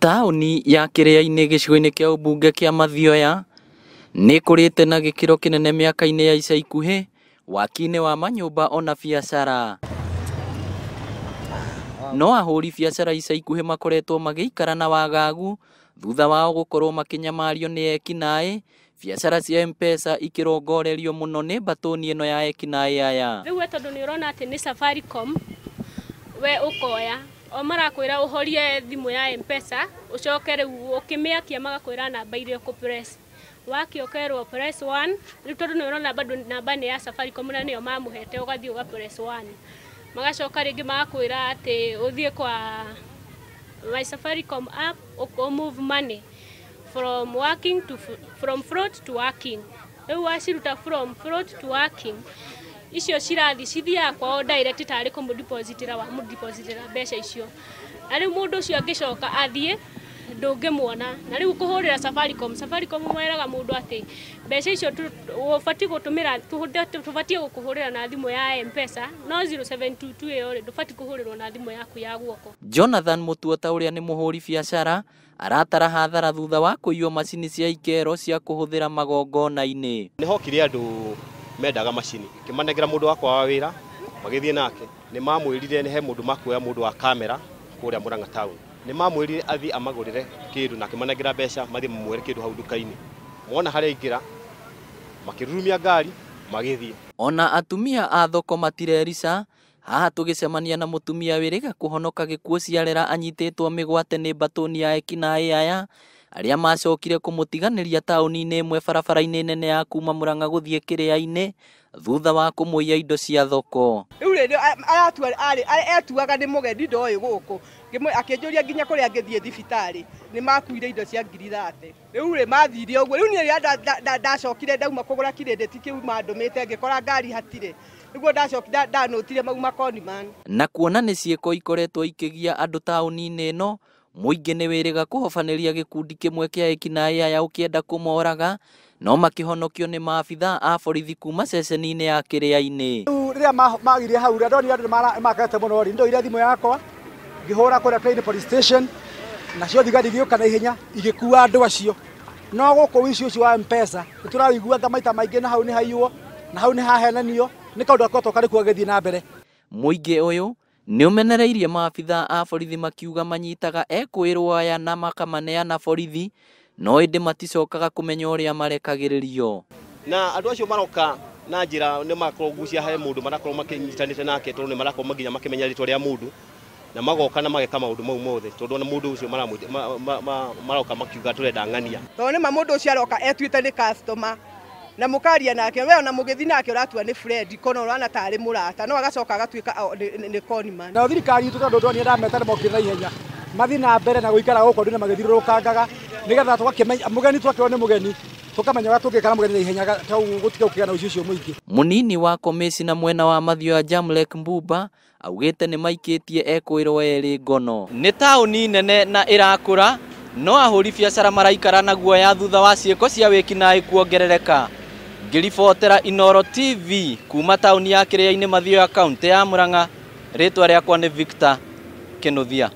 Taũni ya Kĩrĩa-inĩ gĩcigo-inĩ kĩa ũmbunge kĩa Mathioya nĩ ĩkũrĩte na gĩkĩro kĩnene mĩaka-inĩ ya ica ikuhĩ waki-inĩ wa manyũmba ona biacara. No ahũri biacara ica ikuhĩ makoretwo magĩikara na wagagu thutha wao gũkorwo makĩnyamario nĩ ekinaĩ, biacara cia M-Pesa ikĩrongorerio mũno nĩ mbatũni ĩno ya ekinaĩ aya. Rĩu we tondũ nĩ ũrona atĩ nĩ Safaricom we ũkoya o marakwĩra ũhorie thimũ ya M-Pesa ũcoke rĩu ũkĩmĩakia magakwĩra namba iria ũkũ press wakia ũkerwo press 1 rĩu tondũ nĩ ũrona bado namba nĩ ya Safaricom na nĩyo mamũhete ũgathiĩ ũga press 1 magacoka rĩngĩ magakwĩra atĩ ũthiĩ kwa my Safaricom app ũkũ move money from working to from float to working rĩu waciruta from float to working icio cirathi cithiaga kwao direct tarĩ kũmũdepositĩra wamũdepositĩra mbeca icio na rĩu mũndũ ũcio angĩcoka athiĩ ndũngĩmuona na rĩu kũhũrĩra Safaricom Safaricom mweraga mũndũ atĩ mbeca icio ũbatiĩ gũtũmĩra tũbatiĩ gũkũhũrĩra na thimũ ya M-Pesa no 0722 ĩyo rĩ ndũbatiĩ kũhũrĩrwo na thimũ yaku ya guoko. Jonathan Mutuota ũrĩa nĩ mũhũri biacara aratara hathara thutha wa kũiywo macini cia ikero cia kũhũthĩra magongona-inĩ. Nĩ hokire andũ mendaga macini ngĩmanengera mũndũ wakwa wa wĩra magĩthiĩ nake nĩ mamwĩrire nĩ he mũndũ makuoya mũndũ wa kamera kũrĩa Murang'a town nĩ mamwĩrire athiĩ amagũrĩre kĩndũ na akĩmanengera mbeca mathiĩ mamwĩre kĩndũ hau nduka-inĩ mona harĩa aingĩra makĩrurumia ngari magĩthiĩ. Ona atumia a thoko matirerica haha tũgĩcemania na mũtumia wĩrĩga kũhonoka gĩkuũ ciarera anyitĩtwo mĩgwate nĩ mbatũni ya ekinaĩ aya arĩa macokire kũmũtiganĩria taũni-inĩ ĩmwe barabara-inĩ nene ya kuma Murang'a gũthiĩ Kĩrĩa-inĩ thutha wa kũmũiya indo cia thoko. Rĩu rĩ aratua arĩ etuaga nĩ mũgendi ndoĩ gũkũ akĩnjũria nginya kũrĩa angĩthiĩ thibitarĩ nĩ makuire indo cia 30,000 rĩu rĩ mathire ũguo rĩu niĩ rĩrĩa ndacokire ndauma kũgũra kirĩndĩti kĩu mandũmĩte ngĩkora ngari hatirĩ nĩguo ndacokire ndanũtire mau makoni man. Na kuona nĩ ciĩko ikoretwo ikĩgia andũ taũni-inĩ ĩno mũingĩ nĩ wĩrĩga kũhobanĩria gĩkundi kĩmwe kĩa ekinaĩ aya ũkĩenda kũmoraga no makĩhonokio nĩ maabithaa a borithi kuma ceceni-inĩ ya Kĩrĩa-inĩ. Rĩu rĩrĩa magire hau rĩ ndonire andũ nĩ makete mũno rĩ ndoire thimũ yakwa ngĩhũra kũrĩa Kĩrĩa-inĩ police station nacio thigari igĩũka na ihenya igĩkua andũ acio no gũkũ ũici ũcio wa M-Pesa nĩ tũrawĩiguaga maita maingĩ na hau nĩ haiywo na hau nĩ hahenanio nĩ kaũndũ gakoretwo karĩ kuo gagĩthiĩ na mbere. Mũingĩ ũyũ nĩ ũmenereirie maabithaa a borithi makiuga manyitaga ekũĩrwo aya na makamaneana borithi no ĩndĩ maticokaga kũmenya ũrĩa marekagĩrĩrio. Na andũ acio maroka na njĩra nĩ makorwo gucia he mũndũ marakorwo makĩnyitanĩte nake tondũ nĩ marakorwo nginya makĩmenya rĩtwa rĩa mũndũ na magoka na mageka maũndũ mau mothe tondũ ona mũndũ ũcio maroka makiuga tũrenda ng'ania. Tondũ nĩma mũndũ ũcio aroka etuĩte nĩ customer na mũkaria nake we ona mũgĩthiĩ nake ũratua nĩ friend kono ũrona tarĩ mũrata no agacoka agatuĩka nĩ con man. Na thirikari itũ tondũ ndonire ndameta nĩ mokire na ihenya mathiĩ na mbere na gũikara gũkũ andũ nĩ magĩthiũrũrũkangaga nĩgetha tũgakĩmenya mũgeni twakĩrwo nĩ mũgeni tũkamenya ũrĩa tũngĩka na mũgeni na ihenya gũtige gũkĩgĩa na ũici ũcio mũingĩ. Mũnini wa komĩcina mwena wa Mathioya Jamlek Mbuba augĩte nĩ maikĩtie ekũĩrwo erĩ ngono. Nĩ taũni nene na ĩrakũra no ahũri biacara maraikara na guoya thutha wa ciĩko cia wĩkinaĩ kuongerereka. Ngĩribotera Inooro TV kuma taũni ya Kĩrĩa-inĩ Mathioya kaũntĩ ya Murang'a, rĩtwa rĩakwa nĩ Victor Kĩnuthia.